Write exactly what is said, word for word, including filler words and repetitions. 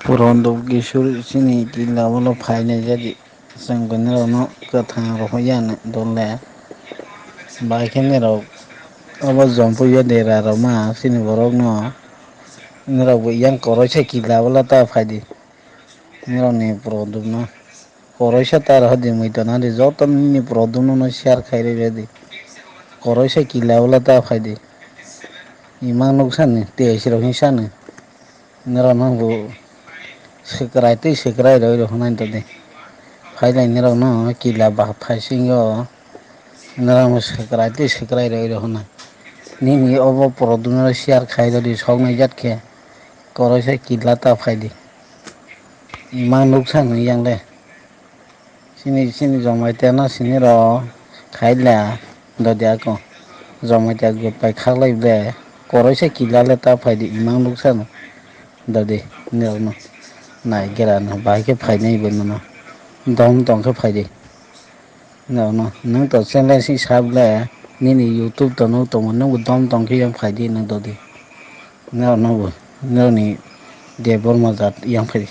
Prodop Kishore chini killa ulo phainai jadi chwng bo nirokno kwthang rohorya dole. Bai khe nirok obo Jompuiya dera rok ma chini borokno nirok bo yang koroisa killa ulo ta phaidi. Nirokni Prodopno koroisa ta rohordi mui tona di joto nini Prodopno no share khai rwdi. Koroisa killa ulo ta phaidi. Imang nuksa ni tei sirok hinsa ni. Nirok no bo swkrai tei swkrai roi rw hwnai todi. Phailai nirok no killa ba phaisingo. Nirok no swkrai tei swkrai roi rw hwnai. Nini obo Prodopno share khai rwdi soknai jat khe. Koroisa killa ta phaidi. Imang nuksa ni yang le. Chini, chini Jomaitia no sini rw khaila dodi ako. Jomaitia gwi pai khaklai ble. Koroisa killa le ta phaidi imang nuksa no. Dodi nirok no. Nai gera no. Bai khe phainai bo nono. Dom tong khe phaidi. Nirok no. Nwng to channel si sab le. Nini YouTube to nuk tongo. Nwng bo dom tong khe yang phaidi nwng dodi. Nirok no bo. Nirok ni Debbarma jat yang phaidi.